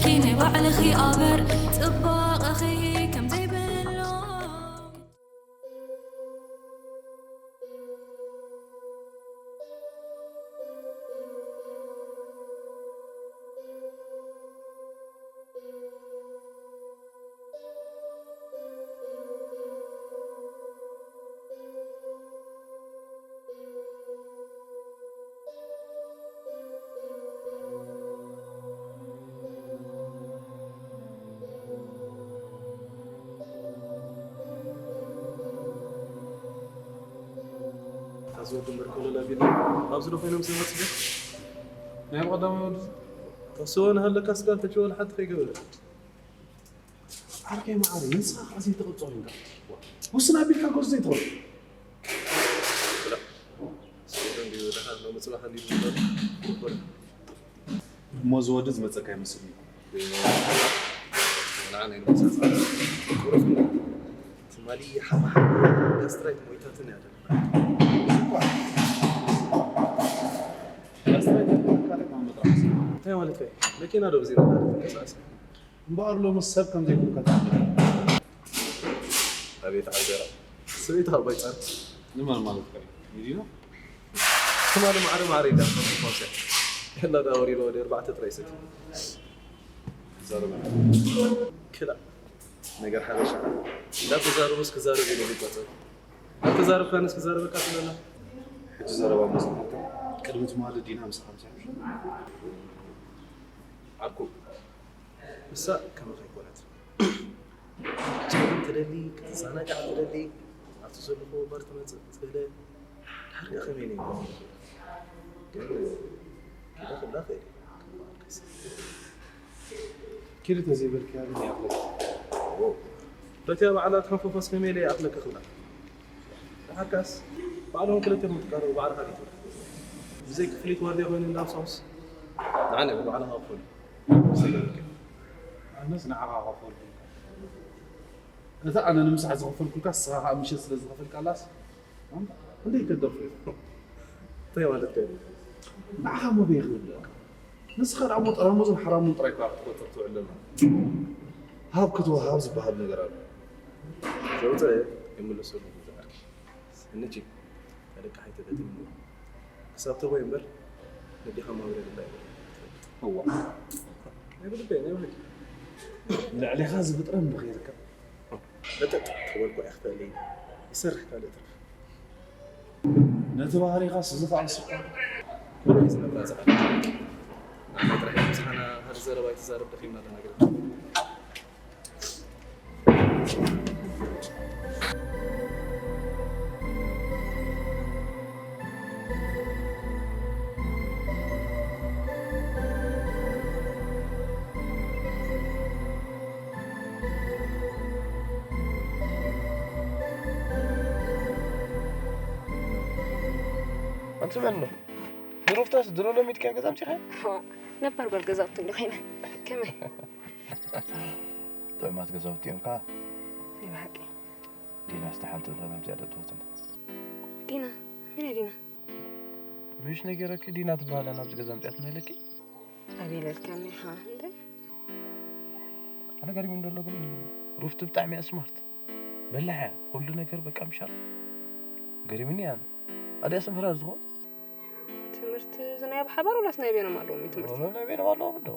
ኪ ናይ ባዕልኺ ኣበር ጽባቐኺ ከም ዘይብሎ። ኣብዚ ወዲ እምበር ኮለል ኣቢልና ኣብዚ ዶ ኮይኖም ዝመፅእ? ናይ ቀዳማይ ወዲ ተስዎ ንሃለካ ስጋ ተጭወል ሓንቲ ከይገበረ። ዓርከይ መዓረይ፣ ንስኻ ከኣ ዘይትቕብጾ ኮይንካ። ውስን ኣቢልካ ጎርዞ ዘይትኾን። ብላ። ስለ እንዲሁ ደሓን ሎሚ ጽባሕ እንዲሁ ይብሎ። እሞ እዚ ወዲ ዝመጸካ ይመስል እዩ። ንዓ ናይ መጻጻ። ቁሩብ ትማሊ ሓማሓ ጋስትራይት ሞይታትን እያ ደለኻ። ጋስትራይት ካልእ ማመጣ። እንታይ ማለት እዩ? መኪና ዶ ብዘይ ነዳዲ ትንቀሳቐስ? እምበኣር ሎሚ ሰብ ከም ዘይኮንካ ትፈልጥ። ኣቤት ዓጀራ። ሰበይቲ ኣባይ ጻድቂ። ንመን ማለት ከ? ሚሊዮን? ትማሊ ማዕረ ማዕረ ኢዳ ተንኮሰ። ከላ ዳ ወሪዶ ወደ ኣርባዕተ ጥራይ ሰት። ዘረባ። ክላ። ነገር ሓበሻ። እንዳተዛረቡስ ክዛረብ ኢሉ ይቆጸር። እንዳተዛረብካንስ ክዛረበካ ትለና። ሕጂ ዘረባ መሰልካ። ቅድሚ ትማሊ ዲና ምሳኻ ምሳሕ። ዓርኩ። ንሳ ከማኻ ኣይኮነትን። ክትጨርም ትደሊ፣ ክትዘናጋዕ ትደሊ፣ ኣብቲ ዘለኹ ወንበር ትመጽእ ትገለ። ድሓር ከ ከመይ ነይሩ? ግን ኪደ ክብላ ክእል እየ፣ ክብልካስ። ኪዲ ተዘይበልክያ ግን ይኣኽለኪ። ኦ፣ በቲያ ባዕላ ትሓንፈፎስ ከመይ ኢለ ይኣኽለኪ ክብላ? ድሓርካስ ባዕልኹም ክልቴኹም ትቃረቡ ባዕልኻ ዲኻ ትብላ? ብዘይ ክፍሊት ዋርድያ ኮይኑ እንዳምሳኹስ ንዓና ብባዕልኻ ክፈሉ። ኣነስ ንዓኻ ከፈልኩልካ። እታ ኣነ ንምሳሕ ዝኸፈልኩልካ ንስኻ ከኣ ምሸት ስለ ዝኸፈልካላስ፣ ኣንታ ክንደይ ከደፍር። እንታይ ማለት እዩ? ንዓኻ መበይ ክብለካ? ንስኻ ደኣ እሞ ጠራሙዝን ሓራሙን ጥራይ እኳ ክትቆጽር ትውዕል ዘለኻ። ሃብ ክትወሃብ ዝበሃል ነገር ኣሎ። ዘውፅአ ይምለሰሉ እዩ ዝዓርኪ። እንጂ ተደቃሓይ ተጠጢሙ ክሳብ ተቦይ እምበር ነዲኻ ማብረ ግዳ እዩ። እዋ። ናይ ብልበይ፣ ናይ ብልበይ። ልዕሌኻ ዝብጥረን ብኸይርከብ። በጠጥ ተበልኩ ኣይኽፈለይ። ይሰርሕ ካልእ ትርፍ። ነቲ ባህሪኻስ እዚ ከኣ ንስኻ። ኩሉ እዩ ዝነብራ ዝዓርኪ። ንዓይ ጥራሕ እዩ ምሳና ሓደ ዘረባ ኣይትዛረብ ደኺምና ኣለና ገለ። ኣንቲ መን ነው? ንሩፍታስ ድሮ ለሚድካ ገዛ ኣምጺኻ? እዋ፣ ነባር ጓል ገዛውቲ እንዶ ኮይና። ከመይ? ጥዑማት ገዛውቲ እዮም ከኣ። ናይ ብሓቂ። ዲና እስቲ ሓንቲ ብላ ናብዚኣ ዶ ትወትና? ዲና? መን እያ ዲና? ብሽ ነገረኪ ዲና ትበሃላ ናብዚ ገዛ ኣምጺኣትና ኢለኪ? ኣበይ ኢለልካኒ ኢኻ እንደ? ኣነ ገሪሙኒ ዘሎ ግን ሩፍቲ ብጣዕሚ እያ ስማርት። በላሕ እያ። ኩሉ ነገር በቃ ምሻል። ገሪሙኒ እያ ኣነ። ኣዲኣ ስምህራር ዝኾን? ትምህርቲ እዚ ናይ ኣብ ሓባር ወላስ ናይ በይኖም ኣለዎም እዩ ትምህርቲ? ወላ ናይ በይኖም ኣለዎም እንዶ።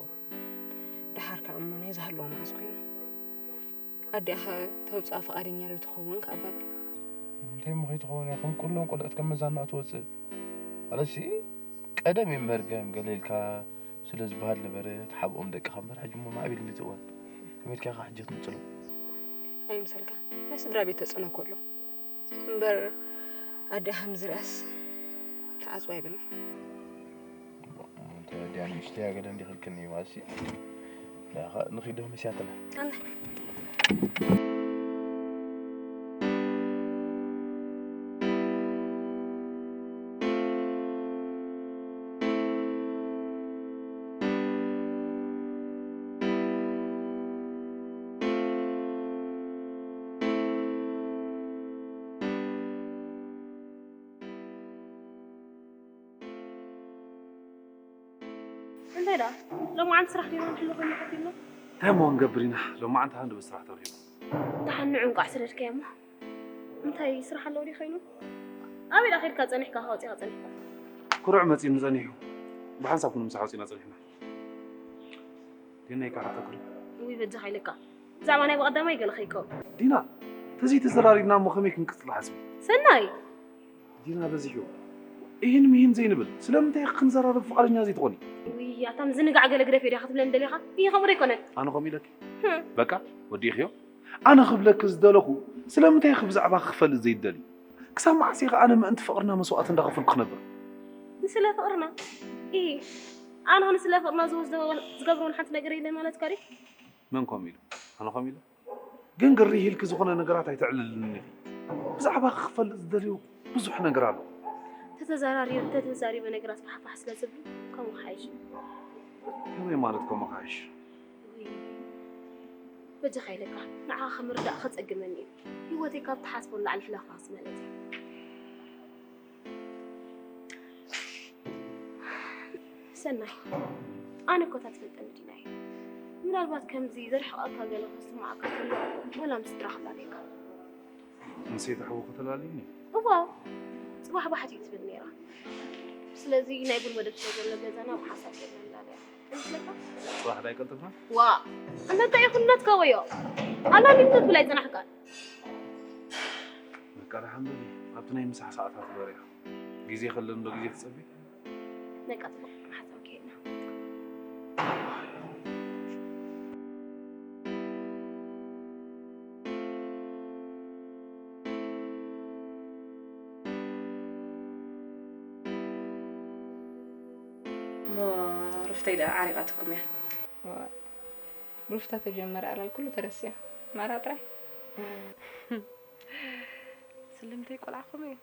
ደሓር ከኣ እሞ ናይ ዝሃለዎ መዓዝ ኮይኑ? ኣዲኣ ኸ ተውፅኣ ፍቓደኛ ዶ ትኸውን ከ ኣባቢ? እንታይ እሞ ከይትኸውን እያ? ከም ኩሎም ቆልዑት ከም መዛና ትወፅእ። ኣለሲ ቀደም እዩ መርገም ገለ ኢልካ ስለ ዝበሃል ነበረ፣ ተሓብኦም ደቅኻ እምበር፣ ሕጂ እሞ ማዕቢል እንዲ ትእዋን። ከመይ ኢልካ ኢኻ ሕጂ ትንጽሎ? ኣይምሰልካ። ናይ ስድራ ቤት ተጽዕኖ እኮ ኣሎ። እምበር ኣዲኣ ከም ዝርኣስ ተዓጽዋ ይብልኒ። እንተ ኣዲኣ ንእሽተይ እያ ገለ እንዲ ክልክልኒ እዩ ማለትሲ። ንኺዶ መስያትና። ኣነ። እንታይ ደኣ? ሎማዓንቲ ስራሕ ዲና ንሕሉ ከይንሓቲልና? እንታይ እሞ ክንገብር ኢና? ሎማዓንቲ ሃንደበት ስራሕ ተረኺቡ። ደሓን ንዑ እንቋዕ ሰደድካዮ እሞ። እንታይ ስራሕ ኣለዎ ድዩ ኮይኑ? ኣበይ ደኣ ከይድካ ጸኒሕካ፣ ወጺኻ ጸኒሕካ? ኩርዕ መጺኡኒ ጸኒሑ። ብሓንሳብ ክንምሳሕ ወጺና ጸኒሕና። ዲና ይካሓተኩ። ውይ በጃኻ ኢለካ። ብዛዕባ ናይ ብቐዳማይ ገለ ከይከውን። ዲና፣ ተዘይተዘራሪብና እሞ ከመይ ክንቅጽል ሓስቢ? ሰናይ! ዲና በዚሑ። ይህን ምሂን ዘይንብል። ስለምንታይ ክንዘራረብ ፍቓደኛ ዘይትኾኒ? ውይ ኣታ ምዝንጋዕ ገለ ግደፍ እየ ዲኻ ክትብለኒ ደሊኻ? ይህ ከምኡ ዶ ኣይኮነን? ኣነ ከምኡ ኢለኪ? ህም። በቃ፣ ወዲእኽዮ? ኣነ ክብለኪ ዝደለኹ፣ ስለምንታይ ኢኺ ብዛዕባ ክፈልጥ ዘይትደልዩ? ክሳብ መዓስ ኢኺ ኣነ ምእንቲ ፍቕርና መስዋእቲ እንዳኸፈልኩ ክነብር? ንስለ ፍቕርና? ኢሂ፣ ኣነ ንስለ ፍቕርና ዝወስዶ ዝገብሮ እውን ሓንቲ ነገር የለን ማለትካ ድዩ? መን ከምኡ ኢሉ? ኣነ ከምኡ ኢለ? ግን ግርህ ኢልኪ ዝኾነ ነገራት ኣይተዕልልኒ ኢኺ። ብዛዕባ ክፈልጥ ዝደልዩ ብዙሕ ነገር ኣሎ። ተተዛራሪ-፣ ተተዛሪበ ነገራት ፋሕፋሕ ስለ ዝብሉ ከምኡ ክሓይሽ። ከመይ ማለት ከምኡ ክሓይሽ? ውይ፣ በጃኻ ኢለካ፣ ንዓኻ ምርዳእ ከጸግመኒ እዩ። ህይወተይ ካብ ትሓስቦ ንላዕሊ ሕለኻ ስመለት እዩ። ሰናይ፣ ኣነ እኮ እታ ትፈልጠኒ ዲና እየ። ምናልባት ከምዚ ዘርሕቐካ ገለ ከስምዓካ ከሎ፣ ወላ ምስ ስድራ ክላለየካ። ምስ ሰይቲ ሓወ ከተላልዩኒ? እዋ፣ ጽባሕ ባሕቲ እዩ ትብል ነይራ። ስለዚ ናይ ቡን መደብ ስለ ዘሎ ገዛና ብሓሳብ ገይርና ንላለያ። ይመስለካ? ጽባሕ ዳይ ቀልጥፍና? ዋ፣ ኣንተ እንታይ ይኹን ነትከወዮ? ኣላሊም ክትብል ኣይጸናሕካን። በቃ ደሓን በሊ፣ ኣብቲ ናይ ምሳሕ ሰዓታት በርያ። ግዜ ከለኒ ዶ ግዜ ትጸቢ? በቃ ጽቡቕ፣ ንሓሳብ ከይድና። እሞ ሩፍተይ ደኣ ዓሪቓትኩም እያ። እዋ፣ ብሩፍታ ተጀመረ ኣላል ኩሉ ተረሲዑ። ማራ ጥራይ። ስልምተይ ቆልዓኹም እዩ።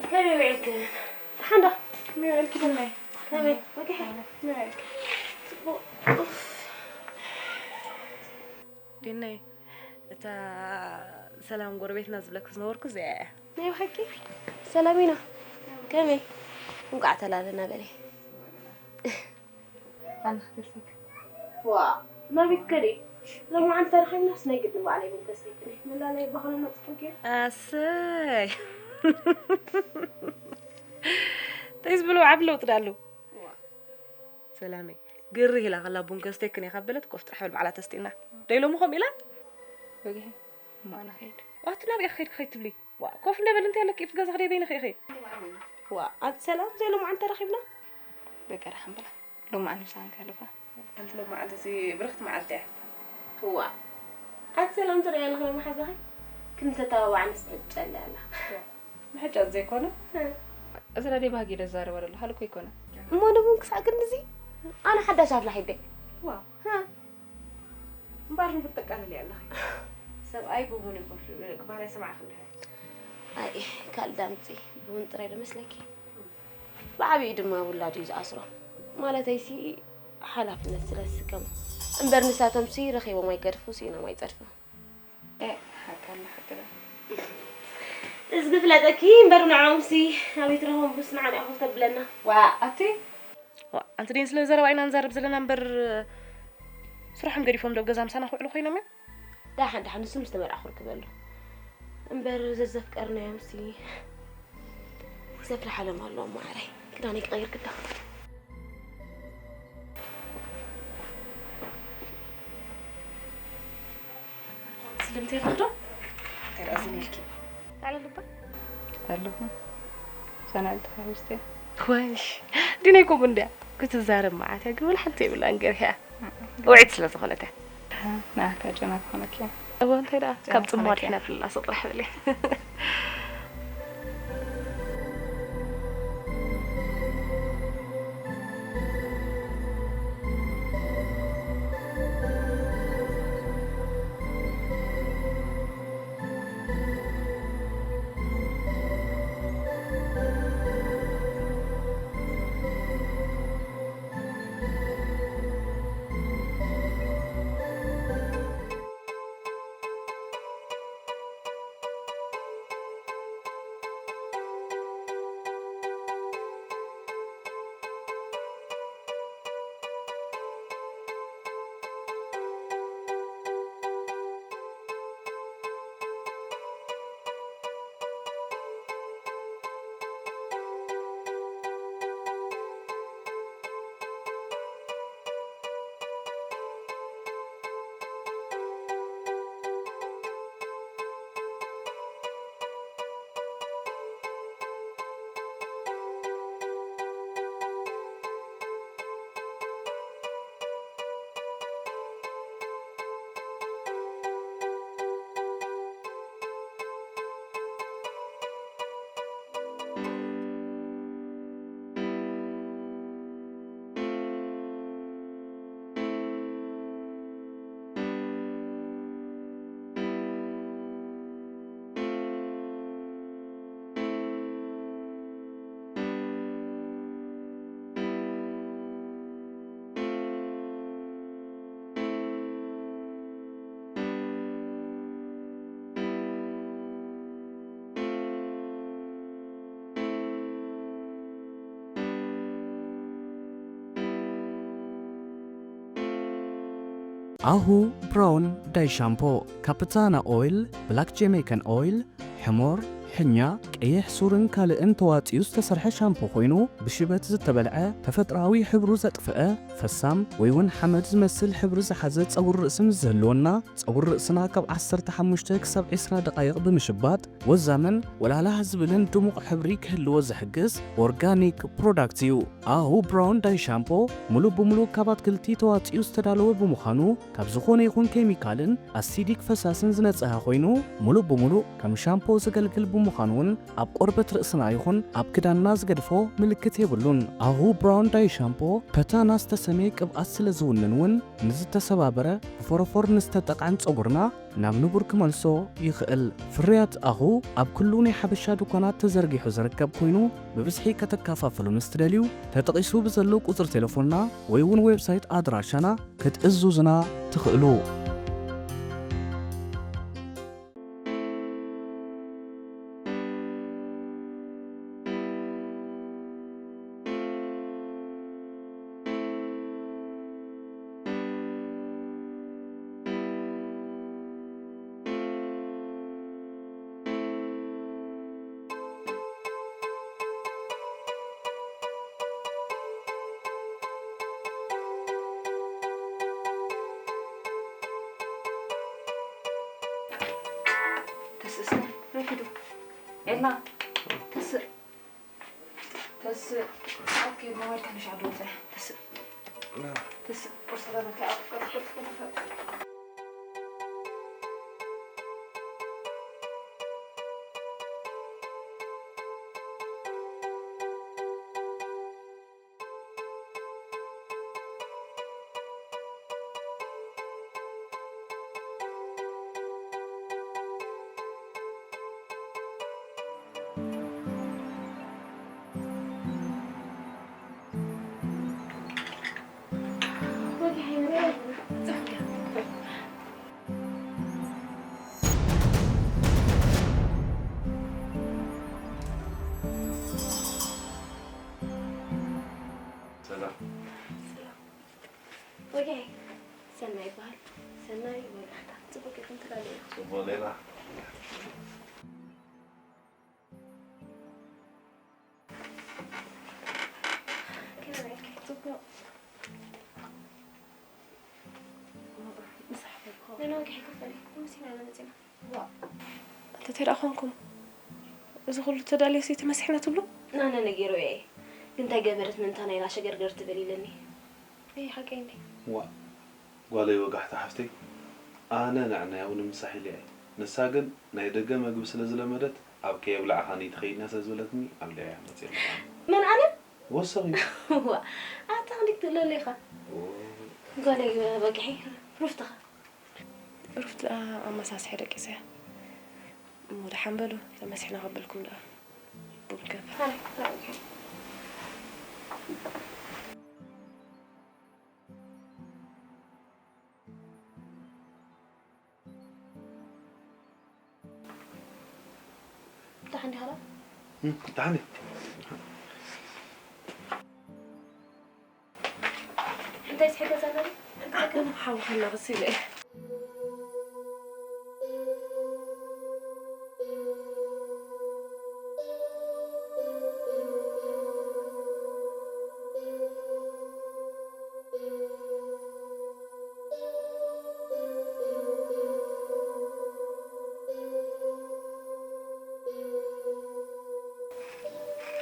ከመይ ውዒልክን? ደሓን ዶ? ከመይ ውዒልኪ ብናይ? ከመይ? ወጊሐ? ከመይ ውዒልኪ? ጽቡቕ። ኡፍ። ዲነይ፣ እታ ሰላም ጎረቤትና ዝብለኪ ዝነበርኩ እዚኣ እያ። ናይ ብሓቂ? ሰላሚና፣ ከመይ? እንቋዕ ተላለና በለይ። ኣነ ክገስክ። ዋ፣ ናበይ ክከድ እየ? ሎማዓንቲ ተረኺብናስ ናይ ግድን ባዕለይ እውን ከስተይክን እየ። መላለይ ባህልና ጽቡቅ ገይሩ። ኣሰይ። እንታይ ዝብሉ ዓቢ ለውጢ ዳሉ? ዋ። ሰላመይ፣ ግርህ ኢላ ከላ ቡን ከስተይክን እየ ካብ በለት ኮፍ ጥራሕ በል ባዕላ ተስጢና። ደይ ሎሚ ከምኡ ኢላ? ወግሒ፣ እሞ ኣነ ከይድ። ዋቲ ናበይ ከይድ ከይድ ትብሊ? ዋ፣ ኮፍ እንደ በል እንታይ ኣለኪ? ኣብቲ ገዛ ክደይ በይንኺ ኢኺ። ዋ፣ ኣንቲ ሰላም፣ ዘይ ሎማዓንቲ ተረኺብና? በቃ ደሓን በላ። ሎማዓንቲ ምሳን ከሕልፋ። ሓንቲ ሎማዓንቲ እዚ ብርኽቲ መዓልቲ እያ። ዋ፣ ኣንቲ ሰላም ትርእያ ኣለኺ ዶ መሓዛኺ? ክንተተባባዕ ንስሕጨለ ኣላ። ምሕጫት ዘይኮነ? እ። እዚ ዳዴ ባህጊ ኢለ ዝዛረባ ዘለኹ፣ ሃልኮ ኣይኮነ። እሞ ንቡን ክሳዕ ክንድዚ? ኣነ ሓዳሽ ኣፍላሕ ይደ። ዋ። እ። እምበኣር ንቡን ተቃልሊ ኣለኺ። ሰብኣይ ብቡን ይኹን ክባል ኣይሰማዕክን ድሕሪ። ኣይ፣ ካልእ ዳምጺ፣ ብቡን ጥራይ ዶ መስለኪ? ብዓቢኡ ድማ ውላዱ እዩ ዝኣስሮ። ማለተይሲ፣ ሓላፍነት ስለ ዝስከሙ። እምበር ንሳቶምሲ ረኺቦም ኣይገድፉ፣ ስኢኖም ኣይጸድፉ። ኤ፣ ሓቂ ኣሎ፣ ሓቂ ኣሎ። እዝጊ ፍለጠኪ እምበር ንዕኦምሲ ኣበይ ትረኽቦም? ብስ ንዓና ኢኹም ተብለና። ዋ፣ ኣቲ? ዋ፣ ኣንቲ ደይን ስለ ዘረባ ኢና ንዛረብ ዘለና እምበር፣ ስራሖም ገዲፎም ዶ ኣብ ገዛ ምሳና ክውዕሉ ኮይኖም እዮም? ደሓን፣ ደሓን፣ ንሱ ምስ ተመርዓ ክርከበሉ። እምበር ዘዘፍቀርናዮምሲ ዘፍልሓሎም ኣለዎም፣ መዓረይ። ክዳነይ ክቐይር ግዳ። ስልምቲ ኣለኽ ዶ? እንታይ ደኣ ዝን ኢልኪ? ኣለ ልባ? ኣለኹ። ሰናል ተሓዊስቲ። ወሽ፣ ዲነይ ከምኡ እንድያ። ክትዛረብ መዓት እያ፣ ግን ወላ ሓንቲ የብላን ገርህያ። ውዕይት ስለ ዝኾነት እያ። ንዓካ ጨና ትኾነኪ እያ። እወ፣ እንታይ ደኣ፣ ካብ ጨና ጽምዋ ትኾነኪ እያ። ድሕና ፍልላሶ ጥራሕ በሊ። ኣሁ ብራውን ዳይ ሻምፖ፣ ካፕታና ኦይል፣ ብላክ ጀሜይካን ኦይል፣ ሕሞር፣ ሕኛ፣ ቀይሕ ሱርን ካልእን ተዋጺኡ ዝተሰርሐ ሻምፖ ኮይኑ፣ ብሽበት ዝተበልዐ፣ ተፈጥሮኣዊ ሕብሩ ዘጥፍአ፣ ፈሳም ወይ እውን ሓመድ ዝመስል ሕብሪ ዝሓዘ ጸጉሪ ርእሲ ምስ ዝህልወና፣ ጸጉሪ ርእስና ካብ ዓሰርተ ሓሙሽተ ክሳብ ዕስራ ደቓይቕ ብምሽባጥ፣ ወዛምን ወላላህ ዝብልን ድሙቕ ሕብሪ ክህልዎ ዝሕግዝ ኦርጋኒክ ፕሮዳክት እዩ። ኣሁ ብራውን ዳይ ሻምፖ፣ ሙሉእ ብሙሉእ ካብ ኣትክልቲ ተዋጺኡ ዝተዳለወ ብምዃኑ፣ ካብ ዝኾነ ይኹን ኬሚካልን ኣሲዲክ ፈሳስን ዝነጽሀ ኮይኑ፣ ሙሉእ ብሙሉእ ከም ሻምፖ ዘገልግል ብምዃኑ እውን ኣብ ቆርበት ርእስና ይኹን ኣብ ክዳንና ዝገድፎ ምልክት የብሉን። ኣሁ ብራውን ዳይ ሻምፖ፣ ፐታና ዝተሰምየ ቅብኣት ስለ ዝውንን እውን፣ ንዝተሰባበረ፣ ብፎሮፎር ንዝተጠቕዐን ጸጉርና ናብ ንቡር ክመልሶ ይኽእል። ፍርያት ኣሁ ኣብ ኩሉ ናይ ሓበሻ ድኳናት ተዘርጊሑ ዝርከብ ኮይኑ፣ ብብዝሒ ከተከፋፍሉ ምስ ትደልዩ፣ ተጠቒሱ ብዘሎ ቁጽሪ ቴሌፎንና ወይ እውን ዌብሳይት ኣድራሻና ክትእዝዙና ትኽእሉ። ተስእስ፣ ናይ ኪዱ። ኤላ፣ ተስእ። ተስእ። ኦኬ፣ ሞባይል ከንሽ ዓዱ ወፅና። ተስእ። ተስእ። ቁርሲ በልካ፣ ቁርሲ፣ ቁርሲ፣ ቁርሲ። ሰላም። ሰላም። ወጋይ፣ ሰናይ ይበሃል። ሰናይ ወጋሕታ። ጽቡቅ ኢኹም ትላለዩ። ጽቡቅ ሌላ። ከመይ ኢልኪ? ጽቡቅ። ምሳሕ በልኩ። ነና ወጋይ ክፈል። መሲና ኢና መጺና። ዋ። ኣንተ ተይ ደኣ ኮንኩም። እዚ ኩሉ ተዳልዮሲ ተመሲሕና ትብሉ? ናነ ነጊረዮ እየ። ግን እንታይ ገበረት ምእንታ ናይ ላሸገርገር ትብል ኢለኒ። እይ፣ ሓቀይ እንዴ? ዋ፣ ጓለይ ወጋሕታ ሓፍተይ፣ ኣነ ንዕናይ ኣብኡ ንምሳሕ ኢለ እየ። ንሳ ግን ናይ ደገ መግቢ ስለ ዝለመደት፣ ኣብ ከየብላዕኻኒ ትኸይድና ስለ ዝበለትኒ፣ ኣብሊዐያ መጽየ ኣለኹ። መን ኣነ? ወሰኺ። ዋ፣ ኣታ ክንደይ ክትእለሉ ኢኻ? ኦ። ጓለይ በጊሒ፣ ሩፍትኻ። ሩፍት ደኣ ኣመሳስሐ ደቂሰ። እሞ ደሓን በሉ፣ ተመሲሕና ከበልኩም ደኣ። ቡን ከፍ። ሃይ፣ ሃይ፣ ሃይ። ደሓን ዲኻ? እም፣ ደሓን እየ። እንታይ ዝሕገዝ ኣለኒ? ሓውኽና ክሲለ እየ።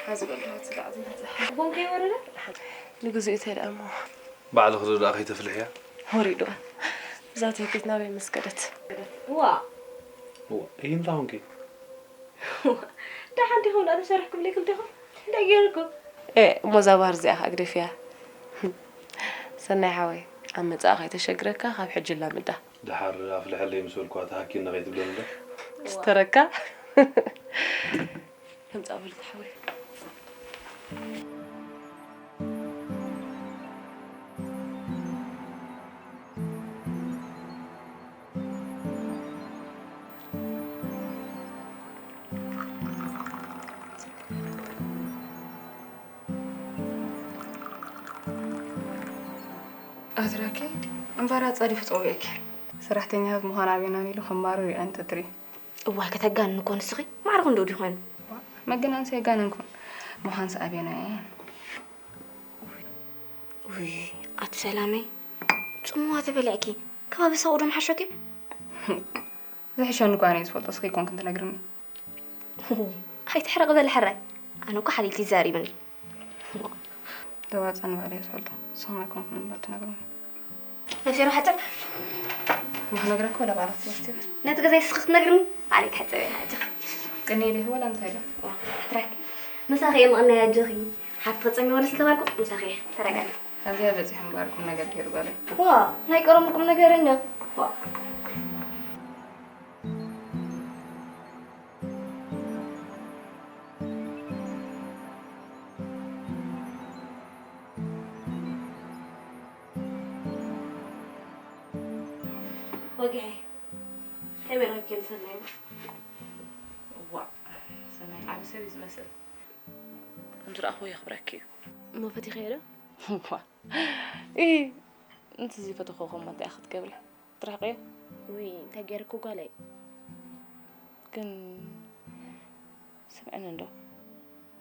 ሓዚ በሉ፣ ሃት ስጋዕ ዝመጽእ። ቡን ከይወረደ? ንግዚኡ ተደኣ እሞ። ባዕልኺ ዶ ደኣ ከይተፍልሕያ? ወሪዱ። እዛ ትህኪት ናበይ ምስ ከደት? ዋ። ዋ፣ ይህ እንታይ ሆንኪ? ደሓን ዲኹም ደኣ ተሰሪሕኩም ዘይክልቴኹም? እንታይ ገይርኩም? ኤ፣ እሞ እዛ ባህር እዚኣ ከኣ ግደፍያ። ሰናይ ሓወይ፣ ኣብ መጻኢ ከይተሸግረካ ካብ ሕጂ ላምዳ። ደሓር ኣፍልሐለይ ምስ በልኳ ተሃኪኒ ከይትብለኒ ዶ? ስተረካ። ከምጻእ በሉ ተሓወይ። ኣዝራኪ፣ እምበራ ጸዲፉ ጸዊዑኪ። ሰራሕተኛ ህዝቢ ምዃን ኣበየናን ኢሉ ከማርር እዩ ኣንተ ትሪ። እዋይ፣ ከተጋንኒ እኮ ንስኺ። ማዕረ ክንደው ድዩ ኮይኑ? መገናንሲ የጋነንኩ። ምዃንስ ኣበየናይ እየ? ውይ፣ ኣቲ ሰላመይ። ጽምዋ ተበሊዕኪ። ከባቢ ሰው ዶ ምሓሸኪ? ዝሕሸኒ እኮ ኣነ እየ ዝፈልጦ፣ እስኺ ኮንክን ትነግርኒ። ኣይትሕረቕ በሊ ሕራይ። ኣነ እኮ ሓሊልቲ ይዛሪብኒ። ተዋፅእኒ ባዕለይ እየ ዝፈልጦ። ንስኹም ኣይኮንኩን እምበር ትነግሩኒ። ነብሴ ዶ ሓፅብ? ንክነግረኪ ወላ ባዕልኺ ትወስድዮ? ነቲ ገዛ ንስኺ ክትነግርኒ? ባዕለይ ክሕፀብ እየ፣ ኣጆኺ። ቅንየለይ ዋላ እንታይ ኢለ? ዋ፣ ሕራይ። ምሳኺ እየ ምቕናይ፣ ኣጆኺ። ሓንቲ ክትፀሚ ወላ ስለተባልኩ ምሳኺ እየ። ተረጋጊ። ኣብዚኣ በፂሑ እምበኣር ቁም ነገር ገይሩ ጓለይ። ዋ፣ ናይ ቀረሙ ቁም ነገረኛ። ዋ። ወግሐ፣ ከመይ ረኺብክዮ ንሰናይ? እዋእ፣ ሰናይ ዓቢ ሰብ እዩ ዝመስል። ከም ዝረኣኽዎ የኽብረኪ እዩ። እሞ ፈቲኽዮ ዶ? እዋ፣ ኢ፣ እንተ ዘይፈተኽዎ ከሞ እንታይ ክትገብሪ? ትርሕቕዮ? ውይ፣ እንታይ ገይርኩ ጓለይ? ግን ስምዕኒ እንዶ፣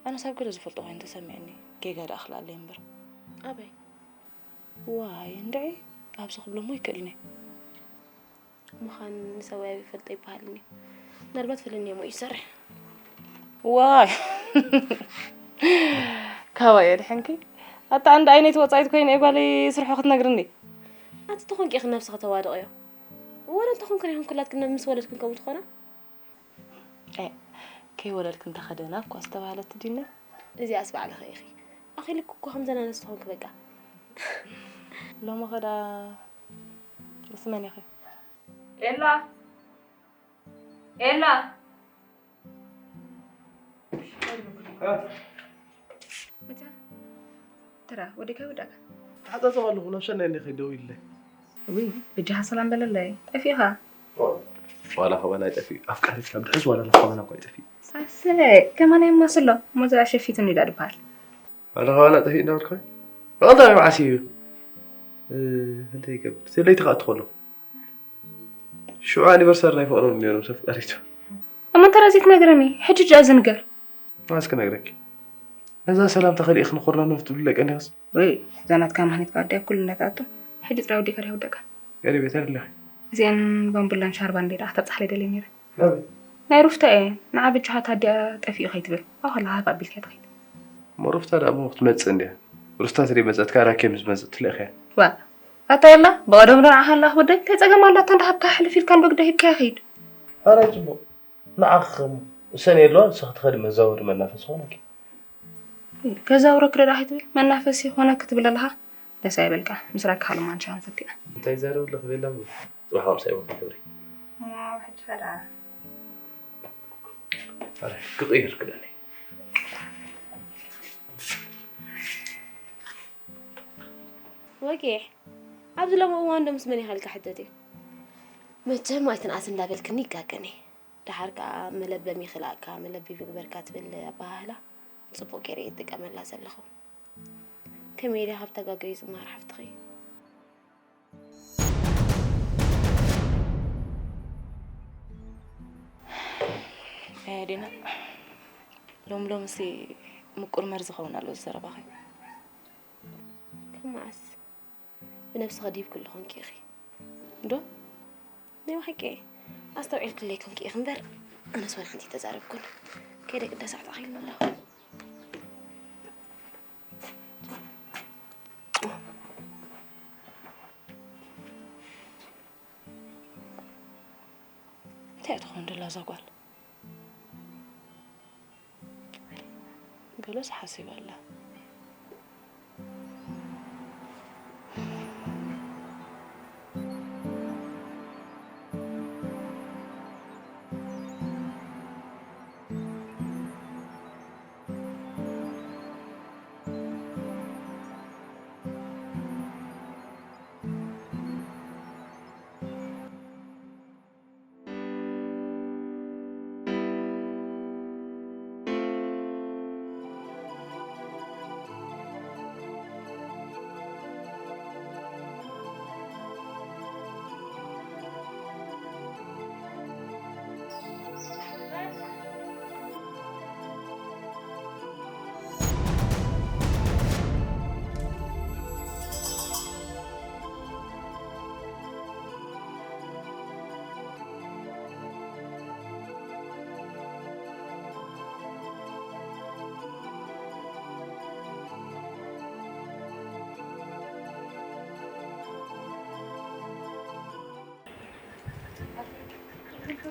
ኣነስ ኣብ ገለ ዝፈልጦ ኮይኑ ተሰሚዕኒ፣ ጌጋ ደኣ ክልኣለይ እምበር። ኣበይ? ዋይ፣ እንድዒ፣ ኣብዚ ክብሎ እሞ ኣይክእልን እየ። ምዃን ንሰብኣይ ይፈልጦ ይበሃልኒ። ምናልባት ፈለኒ እሞ እዩ ዝሰርሕ። ዋይ! ካባይ ኣድሕንኪ። ኣታ እንዳ ዓይነይቲ ወጻኢት ኮይነ እየ ጓለይ ስርሑ ክትነግርኒ። ኣቲ ተኾንኪ ኢኺ ነብስኺ ተዋድቕዮ። ወረ እንተኾንክን ኢኹን ኩላትክን ምስ ወለድክን ከምኡ ትኾና? ኤ፣ ከይወለድክን ተኸደና እኳ ዝተባህለት ዲና? እዚኣስ ባዕልኺ ኢኺ። ኣኺልኪ እኮ ከምዘን ኣንስቲ ኾንኪ በቃ። ሎሚ ኸዳ ምስ መን ኢኺ? ኤላ! ኤላ! መታ? ተራ፣ ወዲካ ወዳካ? ተሓጻጸብ ኣለኹ፣ ናብ ሰናይ እንዲኺ ደው ኢለ። ውይ፣ በጃኻ ሰላም በለለይ። ጠፊእኻ? ዋላ ኸባን ኣይጠፊእ። ኣፍቃሪት ካብ ድሕዝ ዋላ ኸባን እኳ ኣይጠፊእ። ሳሰ፣ ከማን የማስሎ። ሞዛ ሸፊትኒ ዳ ድበሃል? ዋላ ኸባን ኣይጠፊእ እንዳበልኩ። ብቐልጣ መዓስ እዩ? እ፣ እንታይ ይገብር? ሰለይቲ ኸኣ ትኸሎ። ሽዑ ኣኒቨርሳሪ ናይ ፍቕሮም ነይሮም፣ ሰብ ቀሪቱ። እሞ እንተ ረዚት ነግረኒ፣ ሕጂ ጃ ዝንገር። ኣስ ክነግረኪ። ነዛ ሰላም ተኸሊእኽ ንኹርና ንፍትሉ ለቀኒኽስ? ወይ፣ እዛ ናትካ ምኽንያት ከኣ ኣደይ ኩሉ እንዳትኣቱ፣ ሕጂ ጥራይ ወዲእካ ዲኻ ወደእካ? ቀሪበ ተደለኺ። እዚኣን ባምቡላን ሻርባን እንዴ ደኣ ክተብጽሓለይ ደልየ ነይረ። ናበይ? ናይ ሩፍታ እየ። ንዓ በጃኻ ታዲያ ጠፊኡ ከይትብል። ኣብኡ ከለኻ ሃብ ኣቢልካያ ትኸይድ። እሞ ሩፍታ ደኣ እሞ ክትመጽእ እንድያ። ሩፍታ ተደይ መጸት ከኣ ራኬብ ምስ መጸት ትልእኽያ። ዋ፣ ኣታ የላ፣ ብቐደም ዶ ንዓኻ ኣላ ክወደይ? እንታይ ጸገም ኣላ? እታ እንዳሃብካ ሕልፍ ኢልካ እንዶ ግዳ ሂብካያ ከይድ። ኣረ ጽቡቕ። ንዓኺ ኸም እሰን የለዋ፣ ንስኺ ትኸዲ መዛወሪ መናፈሲ ኾነኪ። ከዛውረኪ ዶ ደኣ ከይትብል? መናፈሲ ኾነኪ ትብል ኣለኻ? ደስ ኣይበልካ። ምስራክ ካልእ ማንሻ ንፈቲና። እንታይ ይዛረብ ኣሎ ክብል ኣሎ? ጽባሕ ከምሳ ይወቅዕ ክብሪ። እሞ ሕጂ ኸዳ። ኣረ፣ ክቕይር ክዳነይ። ወጌሕ፣ ኣብዚ ሎሚ እዋን ዶ ምስ መን ኢኻ ኢልካ ሕተት እዩ? መቸም ኣይትንኣስ እንዳበልክኒ ይጋገኒ። ደሓር ከኣ መለበሚ ይኽልኣካ፣ መለቢ ምግበርካ ትብል ኣበሃህላ ጽቡቕ ገይረ እየ ዝጥቀመላ ዘለኹ። ከመይ ኢለ ካብ ተጋገዩ ዝመሃር ሓፍትኺ? ኣየ ዲና፣ ሎሚ ሎምሲ ምቁር መርዚ ኸውን ኣሎ እዚ ዘረባኺ። ካብ መዓስ? ብነብስኺ ድዩ ኩሉ ኮንኪ ኢኺ? እንዶ? ናይ ብሓቂ ኣስተውዒልክለይ ኮንኪ ኢኺ እምበር፣ ኣነስ ዋላ ሓንቲ ተዛረብኩን። ከይደ ቅዳሰ ኣዕጣኺ ኣለኹ። እንታይ እያ ትኾን ደላ እዛ ጓል? ገለስ ሓሲባ ኣላ።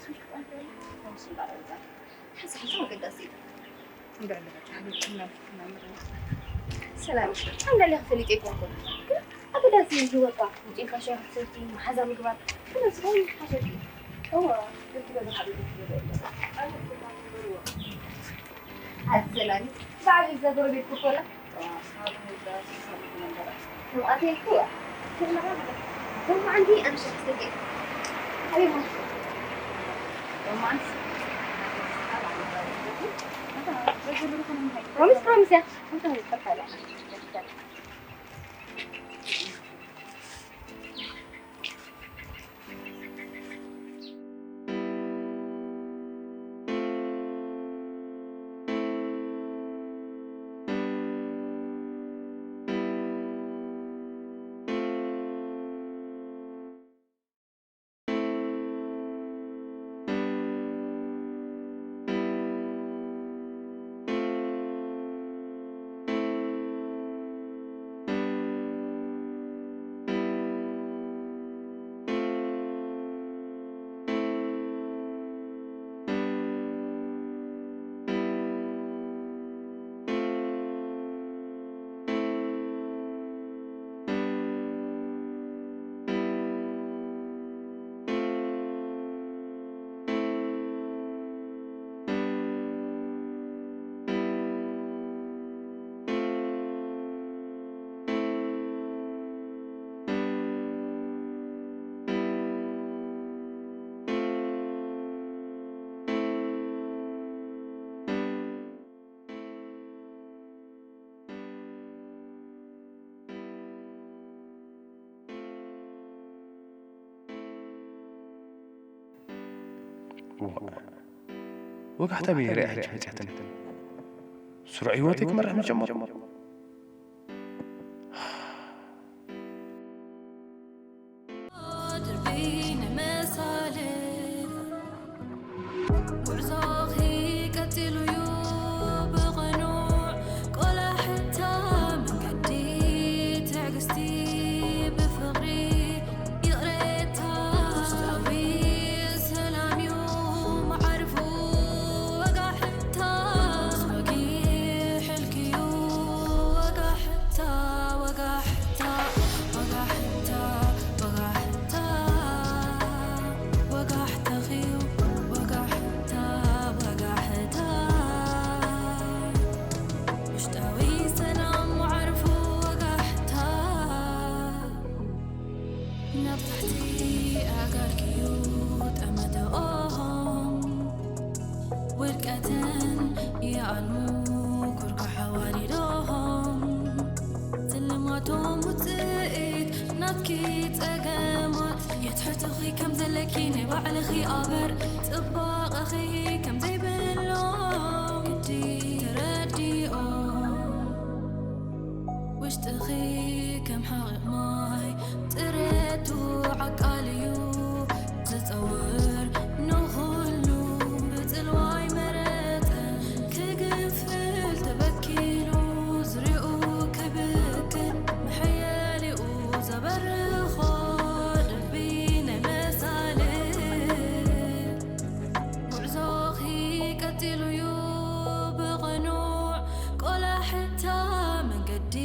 ሓንሳብ ሓንሳብ ኣገዳሲ እዩ። እንድዒ ኣለካ ሓቢብክና ኣለክና ምርና። ሰላም፣ ኣንዳለ ክፈሊጥ ኣይኮንኩን። ግን ኣገዳሲ እዩ ህይወትካ። ውፅኢትካ ሻሂ ክትሰቲ፣ መሓዛ ምግባር፣ ኩሉ ዝኸውን ሓሸቲ። እወ፣ ብቲ ገዛ ሓቢብኩም ትገዛ የለን። ኣቲ ሰላም፣ ብዓብዩ እዛ ጎረቤትኩ እኮ እያ። እዋ፣ ሳሎን ይብላ፣ ስልሳ ብር ነበረ። ንብኣተይ እኮ እዋ። ሎማዓንቲ ኣነ ሸፍ ክሰቲ እየ። ኣበይ ማለት እዩ? ሎማዓንቲ ፕሮሚስ፣ ፕሮሚስ እያ። ወጋሕታ ብሄረ ሕጂ መፅያትኒ ስሩዕ ህይወተይ ክመርሕ ምስ ጀመርኩ ድርቢ ንመሳልል ጉዕዞኺ ቀጺሉ'ዩ ብቐኑዕ ቆላሕታ መንገዲ ትዕግስቲ ብፍቕሪ ይቕሬታ ውሽጣዊ ሰላም'ዩ መዓርፉ ወጋሕታ ወጊሕልክ'ዩ ወጋሕታ ወጋሕታ ወጋሕታ ወጋሕታ ወጋሕታኺ ወጋሕታ ወጋሕታ ውሽጣዊ ሰላም መዓርፉ ወጋሕታ ናብ ታሕቲ ኣእጋርኪ'ዩ ጠመተኦም ውድቀትን ይኣልሙ ኩርኩሕ ኣዋሪዶም ስልማቶም ውፅኢት ናትኪ ፀገማት የትሕትኺ ከም ዘለኪ ናይ ባዕልኺ ኣበር ፅባቐኺ ከም ዘይብሎም ግዲ ተረዲኦም ውሽጥኺ ከም ሓቒቕ ማይ ጥረቱ ዓቃል'ዩ ዝፀውር ንኹሉ ብፅልዋ ኣይመረፀን ክግንፍል ተበኪሉ ዝርኡ ክብክን መሐየሊኡ ዘበርኾ ልቢ ናይ መሳልል ጉዕዞኺ ቀጺሉ'ዩ ብቐኑዕ ቆላሕታ መንገዲ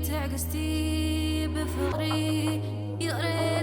ትዕግስቲ ብፍቕሪ ይቕሬታ